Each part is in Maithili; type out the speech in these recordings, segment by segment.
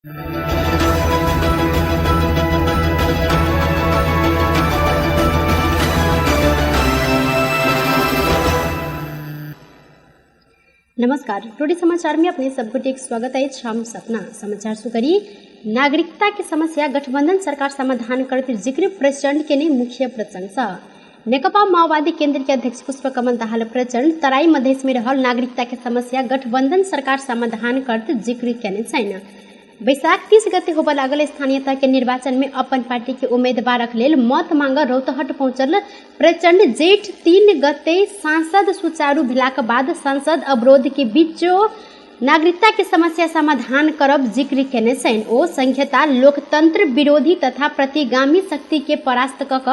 नमस्कार, टुडे समाचार में अपने सब गोटे स्वागत अछि। हम सपना समाचार सुकरी। नागरिकता के समस्या गठबंधन सरकार समाधान करते जिक्र प्रचंड के ने मुख्य प्रशंसा। नेकपा माओवादी केंद्र के अध्यक्ष पुष्पकमल दाहाल प्रचंड तराई मधेश में रहल नागरिकता के समस्या गठबंधन सरकार समाधान करते जिक्र केने छनि। बैसाख 30 गते होबय लागल स्थानीय तह के निर्वाचन में अपन पार्टी के उम्मीदवारक लेल मत मांग रौतहट पहुंचल प्रचंड जेठ 3 गते सांसद सुचारू भेलाक बाद संसद अवरोध के बीचो नागरिकता के समस्या समाधान करब जिक्र केने छनि। ओ संघीयता लोकतंत्र विरोधी तथा प्रतिगामी शक्ति के परास्त क क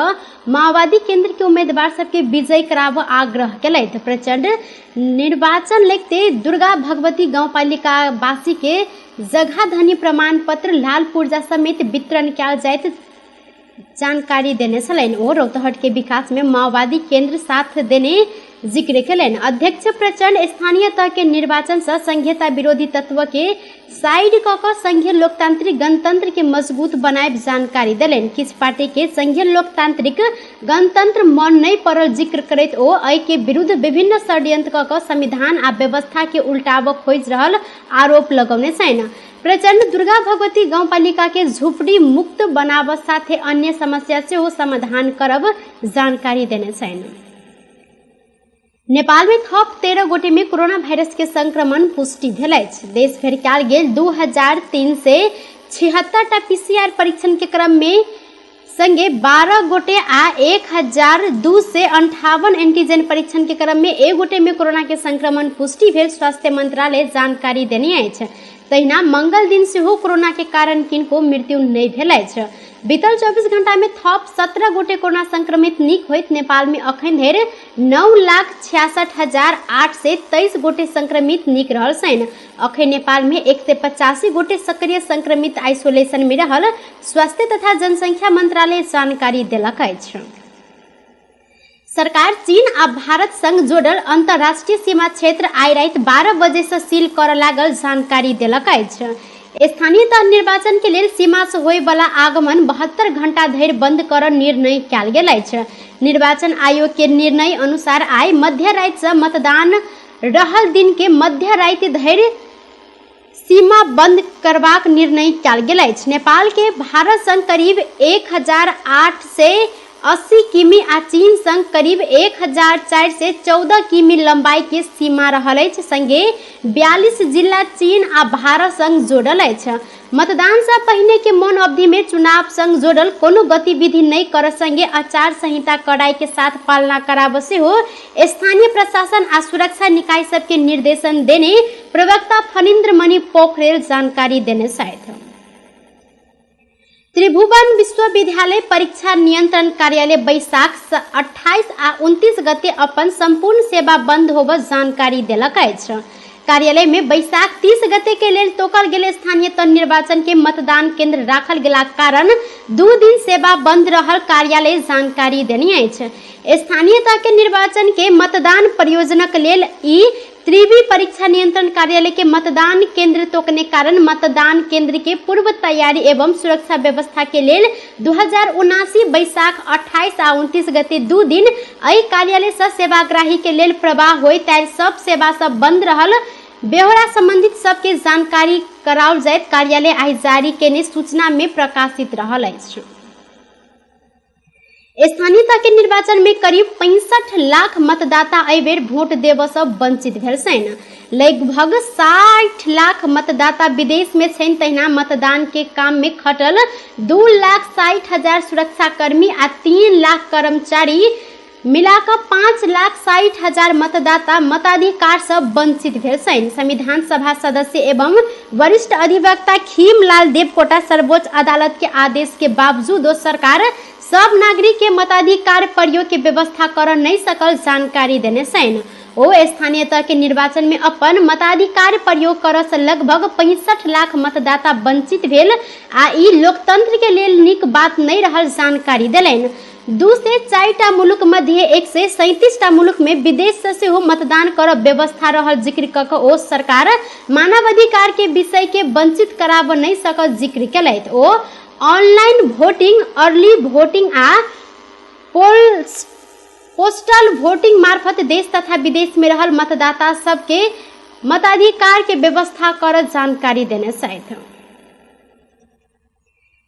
माओवादी केंद्र के उम्मीदवार सबके विजयी कराबऽ आग्रह केलथि। प्रचंड निर्वाचन लगिते दुर्गा भगवती गाउँपालिका वासी के जगह धनी प्रमाण पत्र लाल पुर्जा समेत वितरण कयल जाइत जानकारी देने छलनि। ओ रौतहट के विकास में माओवादी केंद्र साथ देने जिक्र केलनि। अध्यक्ष प्रचंड स्थानीय तह के निर्वाचन से संघीयता विरोधी तत्व के साइड क क संघीय लोकतांत्रिक गणतंत्र के मजबूत बनायब जानकारी देलनि। किछु पार्टी के संघीय लोकतांत्रिक गणतंत्र मन नहीं पड़ल जिक्र करैत ओ एहि के विरुद्ध विभिन्न षड्यंत्र क क संविधान आ व्यवस्था के उल्टाबऽ खोजि रहल आरोप लगौने छनि। प्रचंड दुर्गा भगवती गाउँपालिका के झोपड़ी मुक्त बनाबऽ साथे अन्य समस्या सेहो समाधान करब जानकारी देने छनि। नेपाल में थप 13 गोटे में कोरोना वायरस के संक्रमण पुष्टि भेल अछि। देश भरि कयल गेल 2376 टा पीसीआर परीक्षण के क्रम में संगे 12 गोटे आ 1258 एंटीजन परीक्षण के क्रम में 1 गोटे में कोरोना के संक्रमण पुष्टि भेल स्वास्थ्य मंत्रालय जानकारी देने अछि। तहिना मंगल दिन सेहो कोरोना के कारण किनको मृत्यु नहीं भेल अछि। बीतल 24 घंटा में थप 17 गोटे कोरोना संक्रमित नीक होइत नेपाल में अखन धरि 9,66,823 गोटे संक्रमित नीक रहल छनि। अखन नेपाल में 185 गोटे सक्रिय संक्रमित आइसोलेशन में रहल स्वास्थ्य तथा जनसंख्या मंत्रालय जानकारी देलक अछि। सरकार चीन आ भारत संग जोड़ल अंतर्राष्ट्रीय सीमा क्षेत्र आइ राति 12 बजे से सील करऽ लागल जानकारी देलक अछि। स्थानीय तह निर्वाचन के लेल सीमा से होय वाला आगमन 72 घंटा धरि बंद करऽ निर्णय कयल गेल अछि। निर्वाचन आयोग के निर्णय अनुसार आइ मध्य राति से मतदान रहल दिन के मध्य राति धरि सीमा बंद करबाक निर्णय कयल गेल अछि। नेपाल के भारत संग करीब 1880 किमी आ चीन संग करीब 1414 किमी लंबाई के सीमा रहल अछि। संगे 42 जिला चीन आ भारत संग जोड़ल अछि। मतदान से पहिने के मौन अवधि में चुनाव संग जोड़ल कोनो गतिविधि नहीं कर संगे आचार संहिता कड़ाई के साथ पालना कराबऽ सेहो स्थानीय प्रशासन आ सुरक्षा निकाय सबके निर्देशन देने प्रवक्ता फणीन्द्र मणि पोखरेल जानकारी देने छथि। त्रिभुवन विश्वविद्यालय परीक्षा नियंत्रण कार्यालय बैसाख 28 आ 29 गते अपन संपूर्ण सेवा बंद होबऽ जानकारी देलक अछि। कार्यालय में बैसाख 30 गते के लेल तोकल गेल स्थानीय तह निर्वाचन के मतदान केंद्र राखल गेलाक कारण 2 दिन सेवा बंद रहल कार्यालय जानकारी देने अछि। स्थानीय तह के निर्वाचन के मतदान प्रयोजनक लेल ई त्रिवी परीक्षा नियंत्रण कार्यालय के मतदान केंद्र तोकने कारण मतदान केंद्र के पूर्व तैयारी एवं सुरक्षा व्यवस्था के लेल 2079 बैसाख 28 आ 29 गते 2 दिन एहि कार्यालय से सेवाग्राही के लेल प्रवाह होइत आयल सब सेवा सब बंद रहल बेहोरा संबंधित सबके जानकारी कराओल जाइत कार्यालय आइ जारी केने सूचना में प्रकाशित रहल अछि। स्थानीय तह के निर्वाचन में करीब 65 लाख मतदाता एहि बेर वोट देबऽ सँ वंचित भेल छनि। लगभग 60 लाख मतदाता विदेश में छनि। तहिना मतदान के काम में खटल 2,60,000 सुरक्षाकर्मी आ 3 लाख कर्मचारी मिलाकऽ 5,60,000 मतदाता मताधिकार सँ वंचित भेल छनि। संविधान सभा सदस्य एवं वरिष्ठ अधिवक्ता खीमलाल देवकोटा सर्वोच्च अदालत के आदेश के बावजूदो सरकार सब नागरिक के मताधिकार प्रयोग के व्यवस्था कर नहीं सकल जानकारी देने छनि। ओ स्थानीय तह के निर्वाचन में अपन मताधिकार प्रयोग करऽ से लगभग 65 लाख मतदाता वंचित भेल आ ई लोकतंत्र के लेल नीक बात नहीं रहल जानकारी देलनि। 204 मुलुक मध्ये 137 मुलुक में विदेश से सेहो मतदान कर व्यवस्था रहल जिक्र क के ओ सरकार मानवाधिकार के विषय के वंचित कराब नहीं सकत जिक्र केलथि। ओ ऑनलाइन वोटिंग, अर्ली वोटिंग आ पोस्टल वोटिंग मार्फत देश तथा विदेश में रहल मतदाता सबके मताधिकार के व्यवस्था कर जानकारी देने छथि।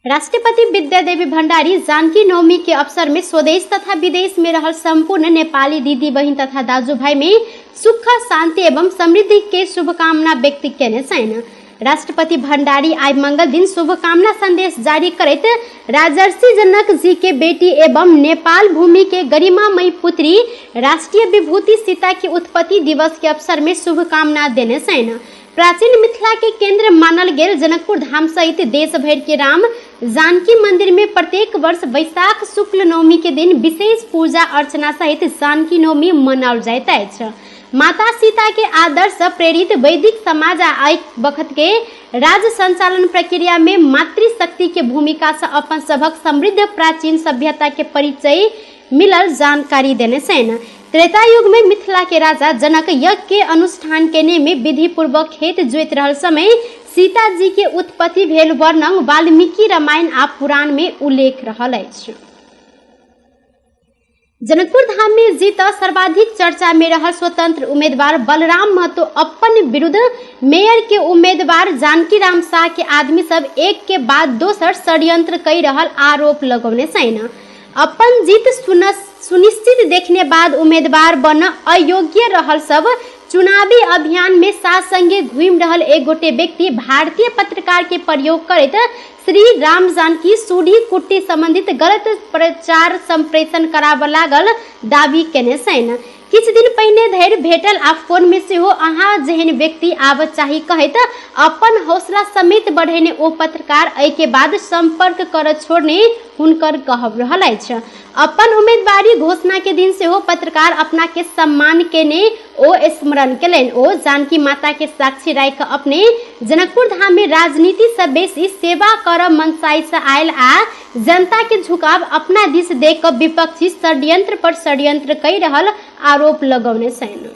राष्ट्रपति विद्यादेवी भण्डारी जानकी नवमी के अवसर में स्वदेश तथा विदेश में रहल संपूर्ण नेपाली दीदी बहिन तथा दाजुभाई में सुख शांति एवं समृद्धि के शुभकामना व्यक्त केने छनि। राष्ट्रपति भण्डारी आइ मंगल दिन शुभकामना संदेश जारी करैत राजर्षि जनक जी के बेटी एवं नेपाल भूमि के गरिमामयी पुत्री राष्ट्रीय विभूति सीता के उत्पत्ति दिवस के अवसर में शुभकामना देने छनि। प्राचीन मिथिला के केंद्र मानल गेल जनकपुर धाम सहित देश भर के राम जानकी मंदिर में प्रत्येक वर्ष वैशाख शुक्ल नवमी के दिन विशेष पूजा अर्चना सहित जानकी नवमी मनाओल जाइत अछि। माता सीता के आदर्श से प्रेरित वैदिक समाज आ एक वक्त के राज्य संचालन प्रक्रिया में मातृशक्ति के भूमिका से अपन सभक समृद्ध प्राचीन सभ्यता के परिचय मिलल जानकारी देने छनि। त्रेता युग में मिथिला के राजा जनक यज्ञ के अनुष्ठान केने में विधि पूर्वक खेत जोति रहल समय सीता जी के उत्पत्ति भेल वर्णन वाल्मीकि रामायण आ पुराण में उल्लेख रहल अछि। जनकपुर धाम में जीत सर्वाधिक चर्चा में रहल स्वतंत्र उम्मीदवार बलराम महतो अपन विरुद्ध मेयर के उम्मीदवार जानकी राम शाह के आदमी सब एक के बाद दोसर षड्यंत्र कई रहल आरोप लगौने छनि। अपन जीत सुनिश्चित देखने बाद उम्मीदवार बन अयोग्य रहल सब चुनावी अभियान में साथ संगे घूमि रहल एक गोटे व्यक्ति भारतीय पत्रकार के प्रयोग करैत श्री राम जानकी सूढ़ी कुट्टी संबंधित गलत प्रचार संप्रेषण कराबऽ लागल दावी केने छनि। किछु दिन पहिने धरि भेटल आ फोन में सेहो अहाँ जेहन व्यक्ति आबऽ चाही कहैत अपन हौसला समेत बढ़ेने ओ पत्रकार एहि के बाद संपर्क करऽ छोड़ने हुनकर कहब रहल अछि। अपन उम्मीदवारी घोषणा के दिन सेहो पत्रकार अपना के सम्मान केने ओ स्मरण केलनि। ओ जानकी माता के साक्षी राखि अपने जनकपुर धाम में राजनीति से बेसी सेवा करऽ मनसाई से आयल आ जनता के झुकाव अपना दिस देख कऽ विपक्षी षड्यंत्र पर षड्यंत्र कहि रहल आरोप लगौने छनि।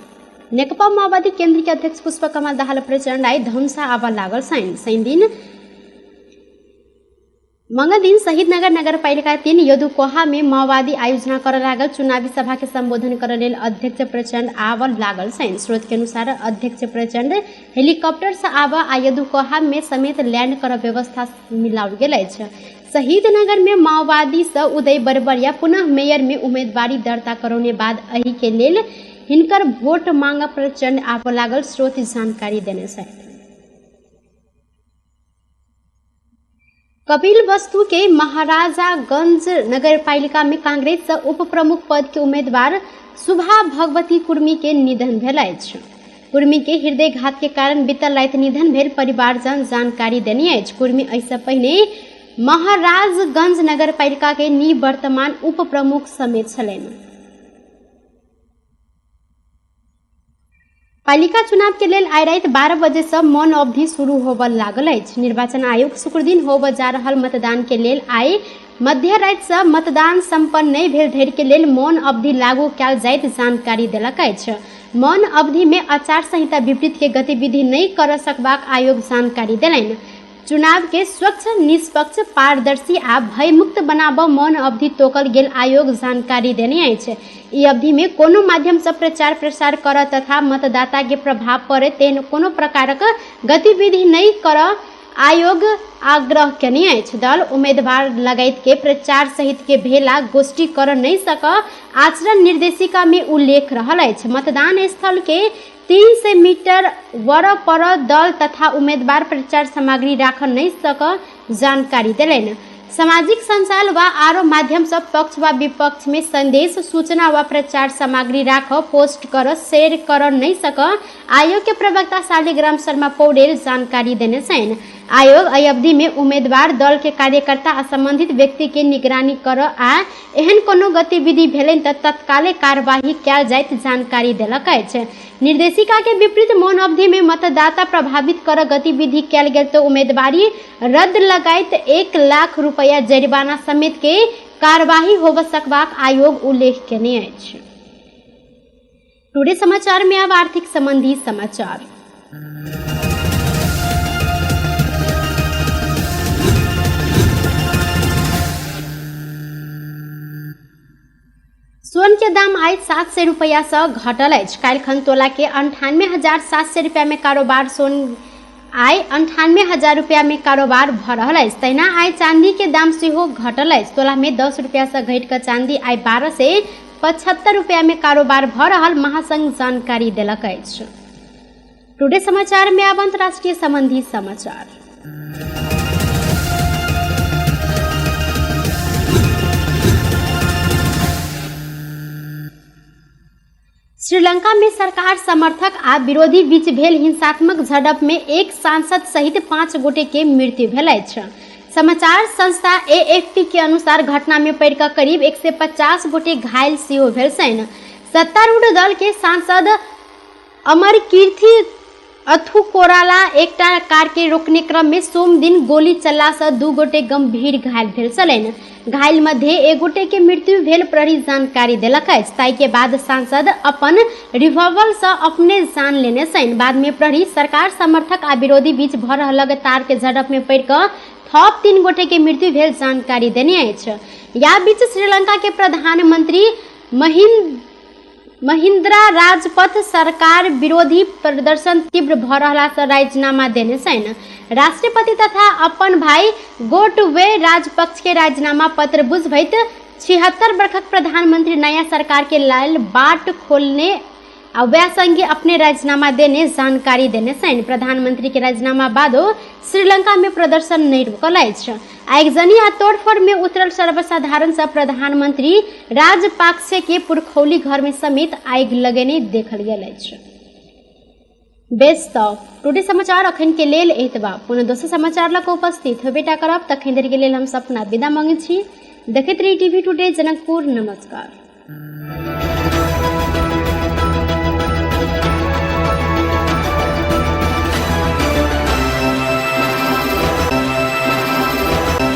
नेकपा माओवादी केंद्र के अध्यक्ष पुष्प कमल दाहाल प्रचण्ड आइ धनुषा आबऽ लागल छनि। शनि दिन मंगल दिन शहीदनगर नगरपालिका 3 यदुकोहा में माओवादी आयोजना करऽ लागल चुनावी सभा के संबोधन करऽ लेल अध्यक्ष प्रचण्ड आबऽ लागल छनि। स्रोत के अनुसार अध्यक्ष प्रचण्ड हेलीकॉप्टर से आबऽ आ यदुकोहा में समेत लैंड करऽ व्यवस्था मिलाओल गेल अछि। शहीदनगर में माओवादी से उदय बरबरिया पुनः मेयर में उम्मीदवारी दर्ता करौने बाद एहि के लेल हिनकर वोट मांग प्रचण्ड आबऽ लागल स्रोत जानकारी देने छथि। कपिल वस्तु के महाराजागंज नगरपालिका में कांग्रेस से उप प्रमुख पद के उम्मीदवार सुभा भगवती कुर्मी के निधन भेल अछि। कुर्मी के हृदयघात के कारण बीतल राति निधन भेल परिवारजन जानकारी देने अछि। कुर्मी एहिसँ पहिने महाराजगंज नगरपालिका के निवर्तमान उप प्रमुख समेत छलनि। पालिका चुनाव के लेल आइ राति 12 बजे से मौन अवधि शुरू होबऽ लागल अछि। निर्वाचन आयोग शुक्रदिन होबऽ जा रहल मतदान के लेल आइ मध्य राति से मतदान संपन्न नहि भेल धरि के लेल मौन अवधि लागू कयल जाइत जानकारी देलक अछि। मौन अवधि में आचार संहिता विपरीत के गतिविधि नहि कर सकबाक आयोग जानकारी देलनि। चुनाव के स्वच्छ, निष्पक्ष, पारदर्शी आ भयमुक्त बनाबऽ मौन अवधि तोकल गेल आयोग जानकारी देने अछि। ई अवधि में कोनो माध्यम से प्रचार प्रसार करऽ तथा मतदाता के प्रभाव पड़े तेहन कोनो प्रकारक गतिविधि नहि करऽ आयोग आग्रह केने अछि। दल उम्मीदवार लगायत के प्रचार सहित के भेला गोष्ठी करऽ नहि सकऽ आचरण निर्देशिका में उल्लेख रहल अछि। मतदान स्थल के 300 मीटर वरपर दल तथा उम्मीदवार प्रचार सामग्री राख नहि सक जानकारी देलनि। सामाजिक संचार वा आरो माध्यम से पक्ष वा विपक्ष में संदेश, सूचना वा प्रचार सामग्री राख, पोस्ट कर, शेयर कर नहीं सक आयोग के प्रवक्ता शालिग्राम शर्मा पौडेल जानकारी देने छनि। आयोग एहि अवधि में उम्मीदवार दल के कार्यकर्ता आ संबंधित व्यक्ति के निगरानी कर आ एहन कोनो गतिविधि भेलनि तऽ तत्काले कार्यवाही कयल जाइत जानकारी देलक अछि। निर्देशिका के विपरीत मौन अवधि में मतदाता प्रभावित कर गतिविधि कयल गेल तऽ उम्मीदवारी रद्द लगाइत 1 लाख रुपया जरिमाना समेत के कार्यवाही होबय सकबाक आयोग उल्लेख केने अछि। टुडे समाचार में अब आर्थिक संबंधी समाचार। सोन के दाम आइ 700 रुपैआ से घटल अछि। काल्हिखन तोला के 98,700 रुपया में कारोबार सोन आइ 98,000 रुपया में कारोबार भऽ रहल अछि। तहिना आइ चांदी के दाम सेहो घटल अछि। तोला में 10 रुपया से घटि कऽ चांदी आइ 1,275 रुपया में कारोबार भऽ रहल महासंघ जानकारी देलक अछि। टुडे समाचार में अब अंतर्राष्ट्रीय संबंधी समाचार। श्रीलंका में सरकार समर्थक आ विरोधी बीच भेल हिंसात्मक झड़प में एक सांसद सहित 5 गोटे के मृत्यु भेल अछि। समाचार संस्था एएफपी के अनुसार घटना में पड़ि कऽ करीब 150 गोटे घायल सेहो भेल छनि। सत्तारूढ़ दल के सांसद अमर कीर्ति अथुकोराला एकटा कार के रोकने क्रम में सोम दिन गोली चलला से 2 गोटे गंभीर घायल भेल छलनि। घायल मध्य एक गोटे के मृत्यु भेल प्रहरी जानकारी देलक अछि। ताहि के बाद सांसद अपन रिवॉल्वर से अपने जान लेने छनि। बाद में प्रहरी सरकार समर्थक आ विरोधी बीच भऽ रहल लगातार के झड़प में पड़ि कऽ थप 3 गोटे के मृत्यु भेल जानकारी देने अछि। या बीच श्रीलंका के प्रधानमंत्री महिंद्रा राजपथ सरकार विरोधी प्रदर्शन तीव्र भऽ रहला से राजीनामा देने छनि। राष्ट्रपति तथा अपन भाई गोटवे राजपक्ष के राजीनामा पत्र बुझबैत 76 वर्षक प्रधानमंत्री नया सरकार के लेल बाट खोलने आ वएह संगे अपने राजीनामा देने जानकारी देने छनि। प्रधानमंत्री के राजीनामा बादो श्रीलंका में प्रदर्शन नहि रुकल अछि। आगजनी आ तोड़फोड़ में उतरल सर्वसाधारण से प्रधानमंत्री राजपाक्से के पुरखौली घर में समेत आगि लगेने देखल गेल अछि। बेस तऽ टुडे समाचार अखन के लेल एतबा। पुनः दोसर समाचार लऽ कऽ उपस्थित होबेटा करब। तखन धरि के लेल हम सपना विदा मांगै छी। देखैत रही टीवी टुडे जनकपुर। नमस्कार।